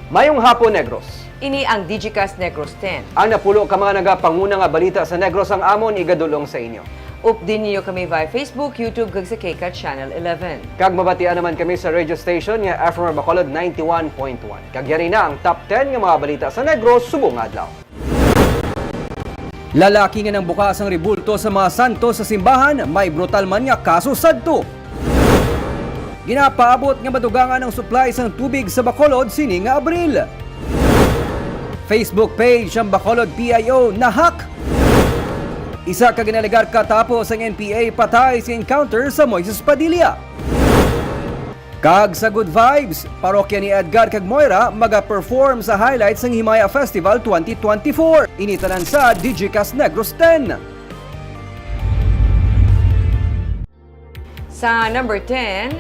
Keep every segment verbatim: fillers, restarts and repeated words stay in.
Mayong hapon, Negros. Ini ang Digicast Negros ten. Ang napulo ka mga nagapanguna nga balita sa Negros ang amon igadulong sa inyo. Update ninyo kami via Facebook, YouTube, kag sa KCAT Channel eleven. Kag mabatian naman kami sa radio station nga F M R Bacolod ninety-one point one. Kag yari na ang top ten nga mga balita sa Negros subong nga adlaw. Lalaki nga nangbuka sang rebulto sa mga santos sa simbahan, may brutal man nga kaso sadto. Ginapaabot nga madugangan ang supply sang tubig sa Bacolod sini nga Abril. Facebook page ang Bacolod P I O na-hack. Isa ka ginalegar katapo sang N P A patay sa encounter sa Moises Padilla. Kag sa Good Vibes, parokya ni Edgar kag Moira maga-perform sa highlights sang Himaya Festival twenty twenty-four. Ini tanan sa Digicast Negros ten. Sa number ten,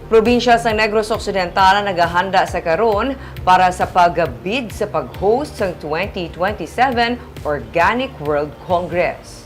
probinsya sa Negros Occidental ang nagahanda sa karon para sa pag-bid sa pag-host sang twenty twenty-seven Organic World Congress.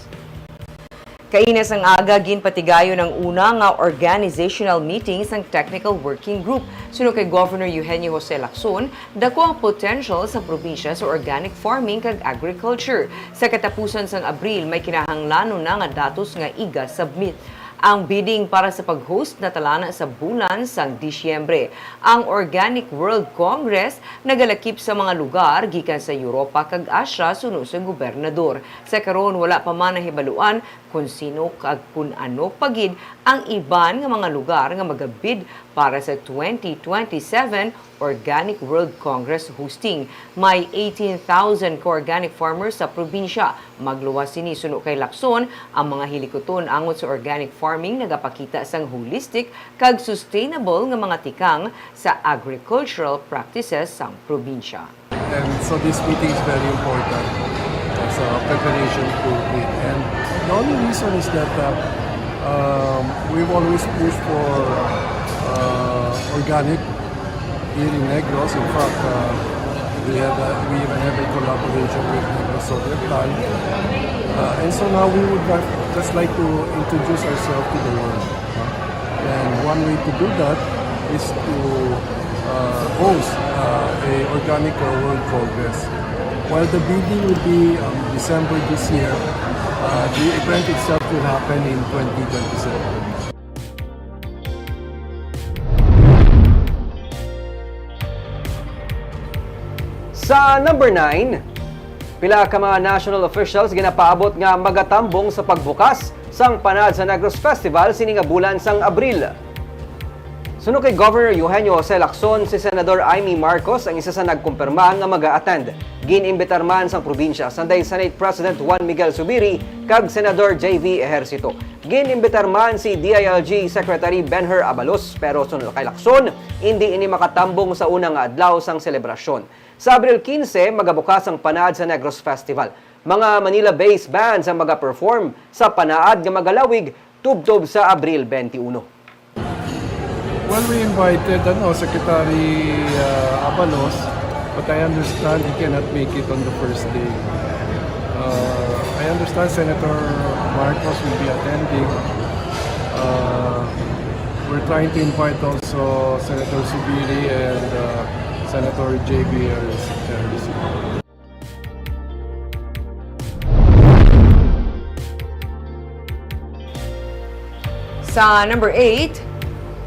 Kaina sang aga, ginpatigayon ang una nga organizational meeting sang Technical Working Group. Suno kay Governor Eugenio Jose Lacson, dako ang potential sa probinsya sa organic farming kag agriculture. Sa katapusan sang Abril, may kinahanglanon na nga datos nga iga-submit. Ang bidding para sa pag-host natalana sa bulan sang Disyembre. Ang Organic World Congress nagalakip sa mga lugar gikan sa Europa kag Asia suno sa gobernador. Sa karon, wala pa man nahibaluan kon sino kag kon ano pa gid ang iban nga mga lugar nga magabid para sa twenty twenty-seven Organic World Congress hosting. May eighteen thousand ka organic farmers sa probinsya. Magluwas sini, suno kay Lacson, ang mga hilikuton angot sa organic farming nagapakita sang holistic kag sustainable nga mga tikang sa agricultural practices sang probinsya. And so this meeting is very important as a preparation to meet. And the only reason is that uh, um, we've always pushed for uh, organic here in Negros. In fact, uh, we have a, we even have a collaboration with Negros Oriental. Uh, and so now we would like, just like to introduce ourselves to the world. And one way to do that is to uh, host uh, a Organic uh, World Congress. While the bidding will be um, December this year, uh, the event itself will happen in twenty twenty-seven. Sa number nine, pila ka mga national officials ginapaabot nga magatambong sa pagbukas sang Panad sa Negros Festival sini nga bulan sang Abril. Suno kay Governor Eugenio Jose Lacson, si Senador Imee Marcos ang isa sa nagkumpirma nga maga-attend. Gin-imbitar man sang probinsya sang day Senate President Juan Miguel Zubiri kag Senador J V Ejercito. Gin-imbitar man si D I L G Secretary Benhur Abalos, pero suno kay Lacson, indi ini makatambong sa una nga adlaw sang selebrasyon. Sa Abril quince, magabukas ang Panad sa Negros Festival. Mga Manila-based bands ang maga-perform sa Panaad nga magalawig tubtob sa Abril twenty-one. Well, we invited ano, Secretary uh, Abalos, but I understand he cannot make it on the first day. Uh, I understand Senator Marcos will be attending. Uh, we're trying to invite also Senator Zubiri and uh, Senator J B Harris. Sa number eight,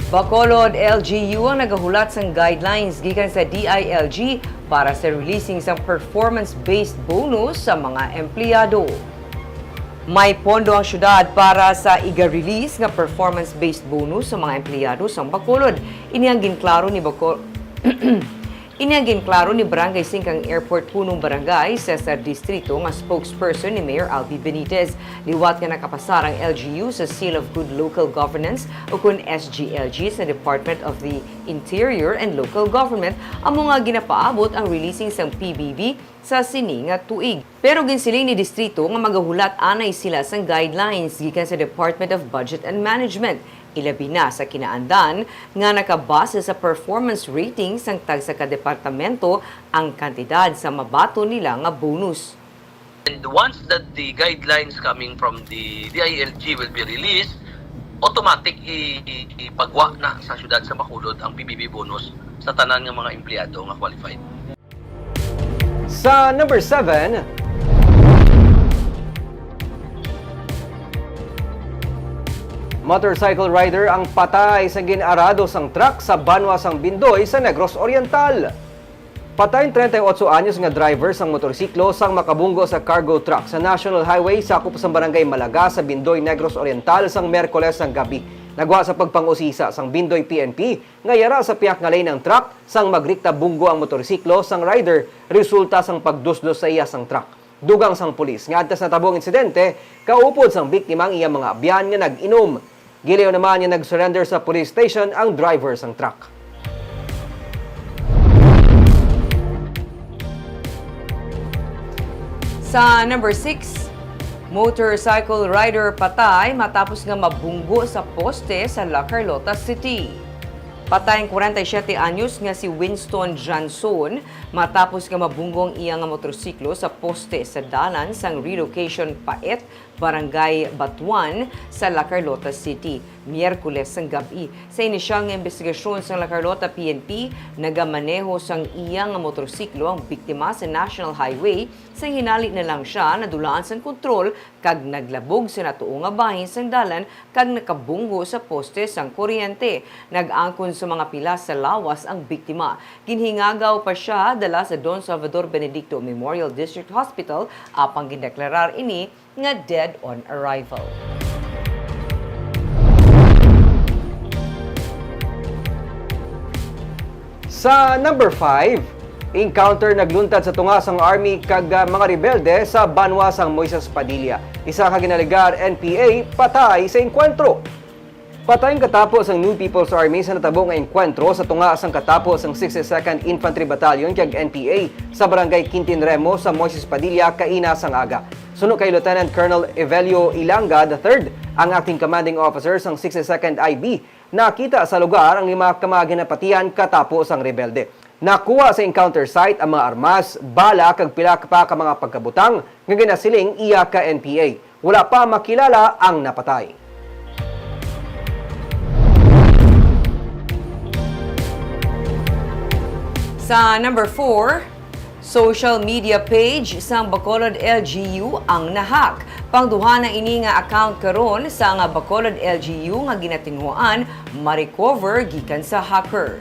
Bacolod L G U ang nagahulat sang guidelines gikan sa D I L G para sa releasing sang performance-based bonus sa mga empleyado. May pondo ang syudad para sa iga-release nga performance-based bonus sa mga empleyado sang Bacolod. Ini ang ginklaro ni Bacol- Ini ang ginklaro ni Barangay Singkang Airport Punong Barangay, Cesar Distrito, nga spokesperson ni Mayor Albee Benitez. Liwat nga nakapasar ang L G U sa Seal of Good Local Governance, ukon S G L G, sa Department of the Interior and Local Government, amo nga ginapaabot ang releasing sang P B B sa sini nga tuig. Pero ginsiling ni Distrito nga magahulat anay sila sang guidelines gikan sa Department of Budget and Management, ilabi na sa kinaandan nga nakabase sa performance rating sang tagsa ka departamento ang kantidad sa mabaton nila nga bonus. And once that the guidelines coming from the D I L G will be released, automatic i-, i-, ipagwa na sa siyudad sa Bacolod ang P B B bonus sa tanan nga mga empleyado nga qualified. Sa number seven, motorcycle rider ang patay sa gin-arado sang truck sa banwa sang Bindoy sa Negros Oriental. Patay ang treinta y ocho anyos nga driver sang motorsiklo sang makabunggo sa cargo truck sa National Highway sakop sang Barangay Malaga sa Bindoy, Negros Oriental sang Miyerkules sang gabi. Nagwa sa pagpang-usisa sang Bindoy P N P nga yara sa pihak nga lane ang truck sang magrikta bunggo ang motorsiklo sang rider resulta sang pagdusdos sa iya sang truck. Dugang sang pulis nga antes natabo ang insidente, kaupod sang biktima ang iya mga abyan nga nag-inom. Gilayon naman nga nag-surrender sa police station ang driver sang truck. Sa number six, motorcycle rider patay matapos nga mabunggo sa poste sa La Carlota City. Patay ang kwarenta y siyete anyos nga si Winston Janson matapos nga mabunggo ang iya nga motorsiklo sa poste sa dalan sang Relocation Paet, Barangay Batuan sa La Carlota City, Miyerkules sang gab-i. Sa inisyal nga imbestigasyon sang La Carlota P N P, nagamaneho sang iya nga motorsiklo ang biktima sa National Highway, sang hinali na lang sia nadulaan sang kontrol kag naglabog sa natuo nga bahin sang dalan kag nakabunggo sa poste sang kuryente. Nag-angkon sa mga pilas sa lawas ang biktima. Ginhingagaw pa sia dala sa Don Salvador Benedicto Memorial District Hospital, apang gindeklarar ini nga dead on arrival. Sa number five, encounter nagluntad sa tunga sang army kag, ah, mga rebelde sa banwa sang Moises Padilla. Isa ka ginaligar N P A patay sa engkwentro. Patay ang katapo sang New People's Army sa natabo nga engkwentro sa tunga sang katapo sang sixty-second Infantry Battalion kag N P A sa Barangay Quintin Remo sa Moises Padilla kaina sang aga. Suno kay Lieutenant Colonel Evelio Ilanga the third, ang acting commanding officer sang sixty-second I B, nakita sa lugar ang lima ka mga ginapatihan katapo sang rebelde. Nakuha sa encounter site ang mga armas, bala kag pila pa ka mga pagkabutang nga ginasiling iya ka N P A. Wala pa makilala ang napatay. Sa number four, social media page sang Bacolod L G U ang na-hack. Pangduha na ini nga account karon sang Bacolod L G U nga ginatinguhaan ma-recover gikan sa hacker.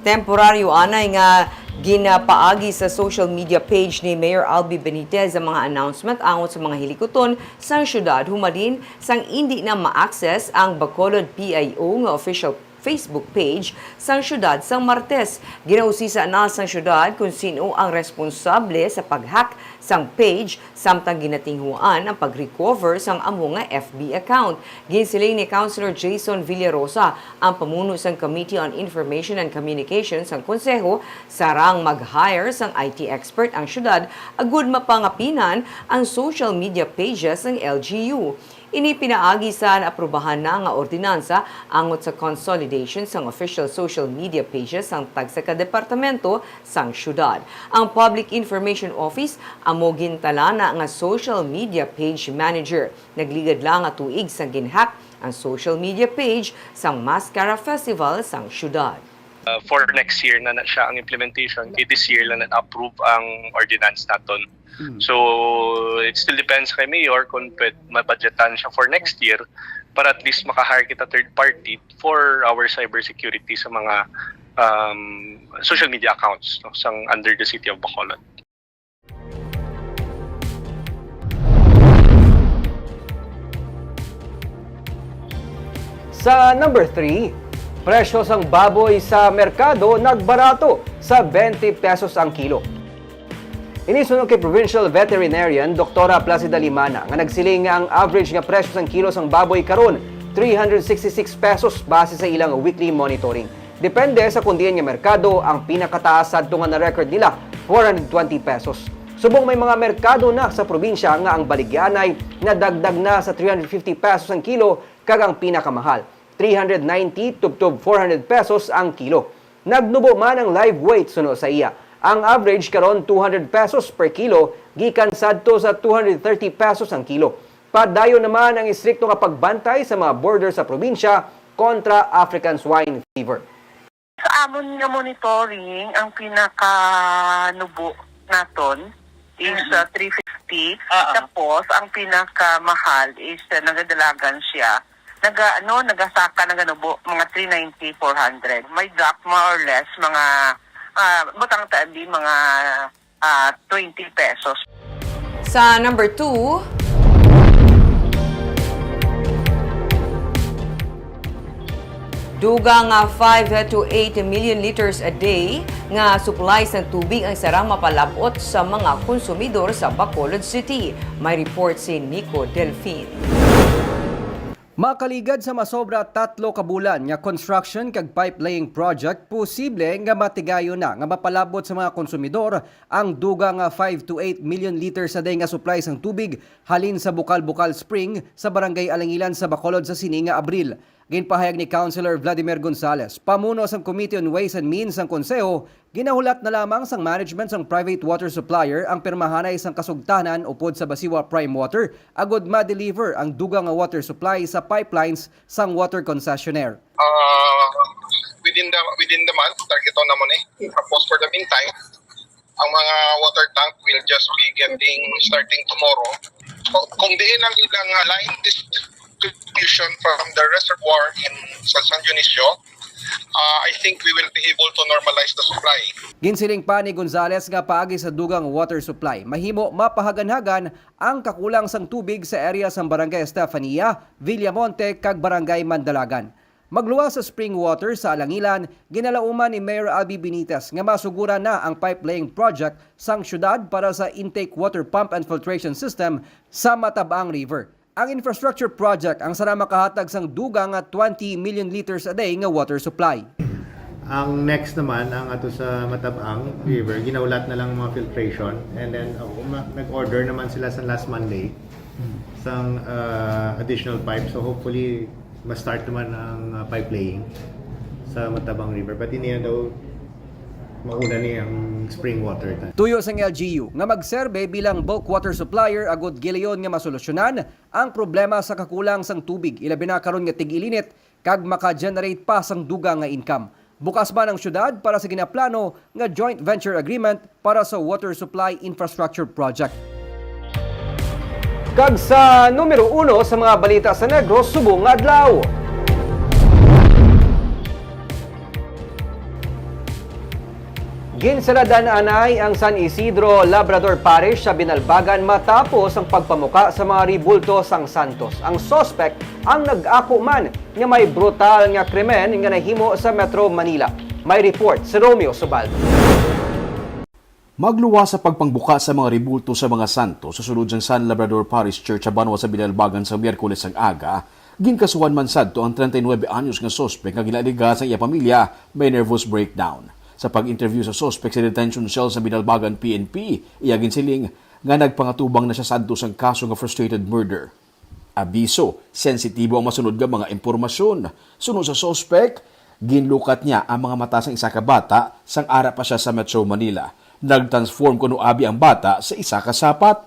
Temporaryo anay nga ginapaagi sa social media page ni Mayor Albi Benitez ang mga announcement angot sa mga hilikuton sang syudad humalin sang indi na ma-access ang Bacolod P I O nga official Facebook page sang syudad sang Martes. Ginausisa na sang syudad kon sin-o ang responsable sa pag-hack sang page, samtang ginatinguhaan ang pag-recover sang amo nga F B account. Ginsiling ni Councilor Jason Villarosa, ang pamuno sang Committee on Information and Communication sang Konseho, sarang mag-hire sang I T expert ang syudad agud mapangapinan ang social media pages sang L G U. Ini pinaagi sa naaprubahan na nga ordinansa angot sa consolidation sang official social media pages sang tagsa ka departamento sang syudad. Ang Public Information Office amo gintalana nga social media page manager. Nagligad lang nga tuig sang gin-hack ang social media page sang Mascara Festival sang syudad. Uh, for next year na na siya ang implementation, kay this year lang na-approve ang ordinance naton. Mm. So, it still depends kay Mayor kung pwed-, mabudgetan siya for next year para at least maka-hire kita third party for our cybersecurity sa mga, um, social media accounts, no, sang under the City of Bacolod. Sa number three, presyo sang baboy sa merkado nagbarato sa twenty pesos ang kilo. Ini suno kay Provincial Veterinarian Doktora Placida Limana, nga nagsiling nga ang average nga presyo sang kilo sang baboy karon three hundred sixty-six pesos base sa ilang weekly monitoring. Depende sa kon diin nga merkado, ang pinakataas sadto nga na-record nila, four hundred twenty pesos. Subong may mga merkado na sa probinsya nga ang baligyaanay nadagdag na sa three hundred fifty pesos ang kilo, kag ang pinakamahal, three hundred ninety tubtob four hundred pesos ang kilo. Nagnubo man ang live weight suno sa iya. Ang average karon two hundred pesos per kilo, gikan sadto sa two hundred thirty pesos ang kilo. Padayon naman ang istrikto nga pagbantay sa mga border sa probinsya kontra African Swine Fever. Sa amon nga monitoring, ang pinakanubo naton is, Mm. uh, three fifty. Ah, ah. Tapos, ang pinakamahal is, uh, nagadalagan siya. Naga-, ano, nagasaka, naganubo, mga three ninety, four hundred. May drop, more or less, mga, ah, butang tabi, mga, ah, twenty pesos. Sa number two, dugang nga five to eight million liters a day nga supply sang tubig ang sara mapalab-ot sa mga konsumidor sa Bacolod City. May report si Nico Delfin. Makaligad sa masobra tatlo ka bulan nga construction kag pipe laying project, posible nga matigayon na nga mapalab-ot sa mga konsumidor ang dugang nga five to eight million liters a day nga supply sang tubig halin sa Bukal-Bukal Spring sa Barangay Alangilan sa Bacolod sa sini nga Abril. Ginpahayag ni Councilor Vladimir Gonzales, pamuno sang Committee on Ways and Means sang Konseho, ginahulat na lamang sang management sang private water supplier ang pirmahanay sang kasugtanan upod sa Basiwa Prime Water agud ma-deliver ang dugang nga water supply sa pipelines sang water concessionaire. Ah, within the, within the month, targeton namon eh. Tapos for the meantime, ang mga water tank will just be getting starting tomorrow. Kung, kung diin ang ilang, ah, line distribution from the reservoir in sa San Dionisio, ah, I think we will be able to normalize the supply. Ginsiling pa ni Gonzales nga paagi sa dugang water supply, mahimo mapahaganhagan ang kakulang sang tubig sa area sang Barangay Estefania, Villamonte, kag Barangay Mandalagan. Magluwas sa spring water sa Alangilan, ginalauman ni Mayor Albee Benitez nga masuguran na ang pipe laying project sang syudad para sa intake water pump and filtration system sa Matabang River. Ang infrastructure project ang sara makahatag sang dugang nga twenty million liters a day nga water supply. Ang next naman, ang ato sa Matabang River, ginahulat na lang mga filtration. And then, uh, uma-, nag-order naman sila sa last Monday sang, uh, additional pipe. So hopefully, ma-start naman ang, uh, pipe laying sa Matabang River. But hindi na daw mauna ni ang spring water. Tuyo sang L G U nga magserbe bilang bulk water supplier agud gilayon nga masolusyonan ang problema sa kakulang sang tubig, ilabi na karon nga tig-ilinit, kag maka-generate pa sang dugang nga income. Bukas man ang syudad para sa ginaplano nga joint venture agreement para sa water supply infrastructure project. Kag sa numero uno sa mga balita sa Negros subong nga adlaw. Ginsaladan anay ang San Isidro Labrador Parish sa Binalbagan matapos ang pagpamuka sa mga rebulto sang santos. Ang suspek ang nag-ako man nga may brutal nga krimen nga nahimo sa Metro Manila. May report si Romeo Subaldo. Magluwas sa pagpangbuka sa mga rebulto sa mga santos sa sulod sang San Labrador Parish Church sa banwa sa Binalbagan sa Miyerkules sang aga, ginkasuhan man sadto ang treinta y nuebe anyos nga suspek nga ginaalega sang iya pamilya may nervous breakdown. Sa pag-interview sa suspek sa detention cell sa Binalbagan P N P, iya ginsiling nga nagpangatubang na siya sadto sang kaso nga frustrated murder. Abiso, sensitibo ang masunod nga mga impormasyon. Suno sa suspek, ginlukat niya ang mga mata sang isa ka bata sang ara pa siya sa Metro Manila. Nag-transform kuno abi ang bata sa isa ka sapat.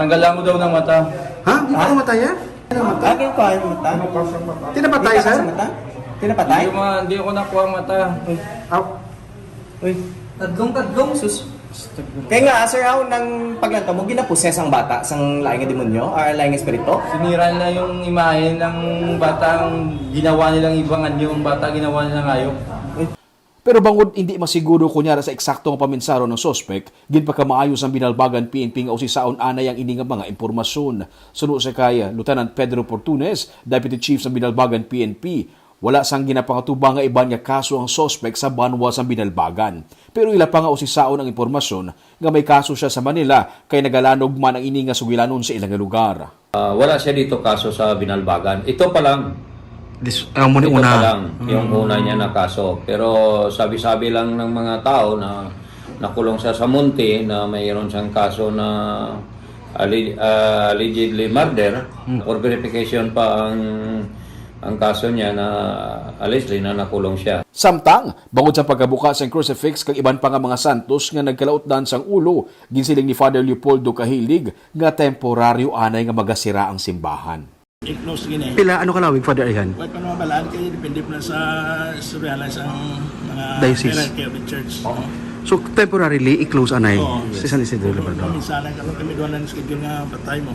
Tanggalan mo daw ng mata. Ha? Di ba Ha? Namatay yan? Ano namatay? Ano pa yung mata? Tinapatay, Di ka sir? Sa mata? Tinapatay? Hindi ko ma-, hindi ko nakuha ang mata. Uy. Aw. Uy. Tadlong, tadlong. Sus. Kaya nga, sir, how nang paglantaw mo, ginaposes ang bata sang lain nga demonyo or lain nga espiritu? Sinira nila yung imahe ng bata, ang ginawa nilang ibang anyo, ang bata ginawa nilang hayop. Uy. Pero bangod hindi masiguro kunyara sa eksakto nga paminsaro ng suspek, ginpakamaayo sang Binalbagan P N P nga usisaon anay ang ini nga mga impormasyon. Suno sa kay Lieutenant Pedro Portunes, Deputy Chief sa Binalbagan P N P, wala sang ginapangatubang nga iban nga kaso ang suspek sa banwa sang Binalbagan. Pero ila pa nga usisaon ang impormasyon nga may kaso siya sa Manila kay nagalanog man ang ini nga sugilanon sa ila nga lugar. Ah, wala siya dito kaso sa Binalbagan. Ito pa lang. This, ang muna Ito una. pa lang, yung Mm. una niya na kaso. Pero sabi-sabi lang ng mga tao na nakulong siya sa Munti na mayroon siyang kaso na alli-, ah, allegedly murder. Mm. For verification pa ang Ang kaso niya na allegedly na nakulong siya. Samtang, bangod sa pagkabuka sang crucifix kag iban pa nga mga santos nga nagkalautdan sang ulo, ginsiling ni Father Leopoldo Kahilig nga temporaryo anay nga magasira ang simbahan. I-close gini. Pila ano kalawig, Father Ayhan? Wala pa naman balaan kay depende pa na sa istorya lang sa mga Diocese. Hierarchy of the church. No? So temporarily i-close anay Oo. si San Isidro Labrador. Minsan lang kami duha na schedule nga patay mo.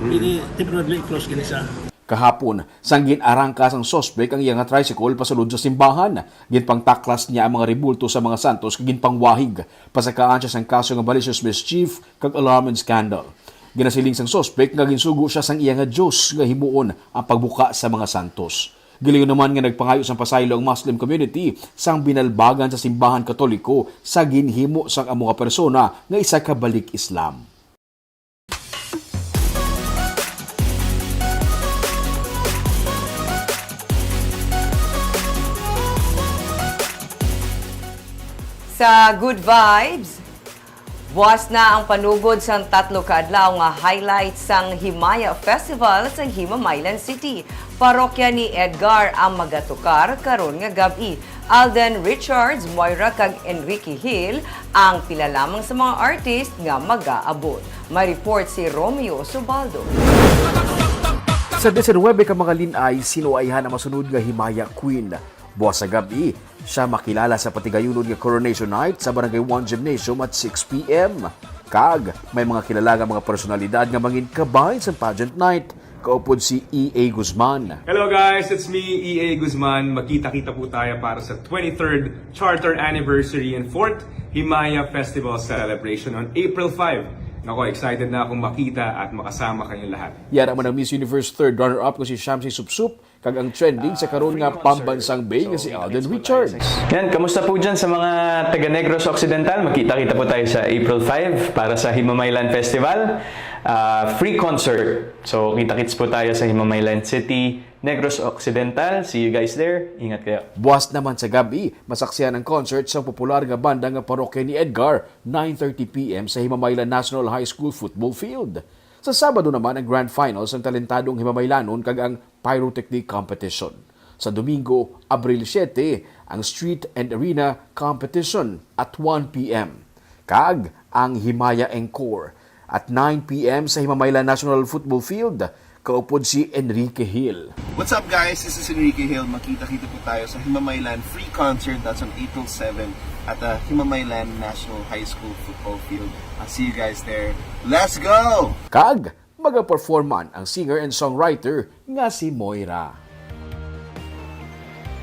Hindi temporarily i-close gini sa Kahapon, sang gin-arangkas ang suspek ang iya nga tricycle pasulod sa simbahan, ginpangtaklas niya ang mga rebulto sa mga santos kag ginpangwahig. Pasakaan siya sang kaso nga malicious mischief kag alarm and scandal. Ginasiling sang suspek nga ginsugo siya sang iya nga Dios nga himuon ang pagbuka sa mga santos. Gilayon naman nga nagpangayo sang pasaylo ang Muslim community sang binalbagan sa simbahan Katoliko sa ginhimo sang amo nga persona nga isa ka balik Islam. Sa Good Vibes, buwas na ang panugod sang tatlo ka adlaw nga highlight sang Himaya Festival sa Himamaylan City. Parokya ni Edgar ang magatukar karon nga gab-i. Alden Richards, Moira kag Enrique Hill ang pila lamang sa mga artist nga magaabot. May report si Romeo Subaldo. Sa diecinuebe ka mga lin-ay, sinuayhan ang masunod nga Himaya Queen. Buwas sa gab-i, siya makilala sa patigayunon nga Coronation Night sa Barangay One Gymnasium at six p.m. Kag may mga kilala nga mga personalidad nga mangin kabay sa pageant night, kaupod si E A Guzman. Hello guys, it's me, E A Guzman. Magkita-kita po tayo para sa twenty-third Charter Anniversary and fourth Himaya Festival Celebration on April five. Nako, excited na akong makita at makasama kayong lahat. Yara man ang Miss Universe third runner-up nga si Shamsi Supsup, kag ang trending sa karon nga pambansang bay nga si Alden Richards. Yan, kamusta po dyan sa mga taga Negros Occidental? Magkita-kita po tayo sa April five para sa Himamaylan Festival. Ah, free concert. So, kita-kits po tayo sa Himamaylan City, Negros Occidental. See you guys there. Ingat kayo. Buwas naman sa gab-i, masaksihan ang concert sa popular nga banda nga parokya ni Edgar, nine thirty p.m. sa Himamaylan National High School football field. Sa Sabado naman ang grand final sang talentadong Himamaylanon kag ang pyrotechnic competition. Sa Domingo, Abril siete, ang street and arena competition at one p.m. Kag ang Himaya Encore at nine p.m. sa Himamaylan National Football Field, kaupod si Enrique Hill. What's up guys? This is Enrique Hill. Magkita-kita po tayo sa Himamaylan Free Concert. That's on April seven at the Himamaylan National High School football field. I'll see you guys there. Let's go! Kag magaperform man ang singer and songwriter nga si Moira.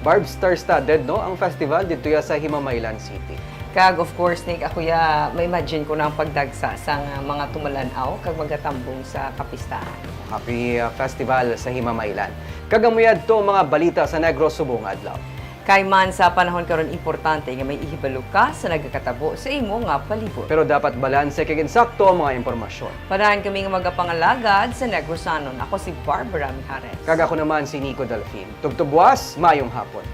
Barb, star-studded, no, ang festival dito ya sa Himamaylan City. Kag of course, Nick, ako ya, ma-imagine ko na ang pagdagsa sang mga tumalan-aw kag magatambong sa kapistahan. Happy uh, festival sa Himamaylan. Kag amo yadto ang mga balita sa Negros subong nga adlaw. Kay man sa panahon karon, importante nga may ihibalo ka sa nagakatabo sa imo nga palibot. Pero dapat balanse kag insakto ang mga impormasyon. Padayon kami nga magapangalagad sa Negrosanon. Ako si Barbara Mijares. Kag ako naman si Nico Delfin. Tugtugwas, mayong hapon.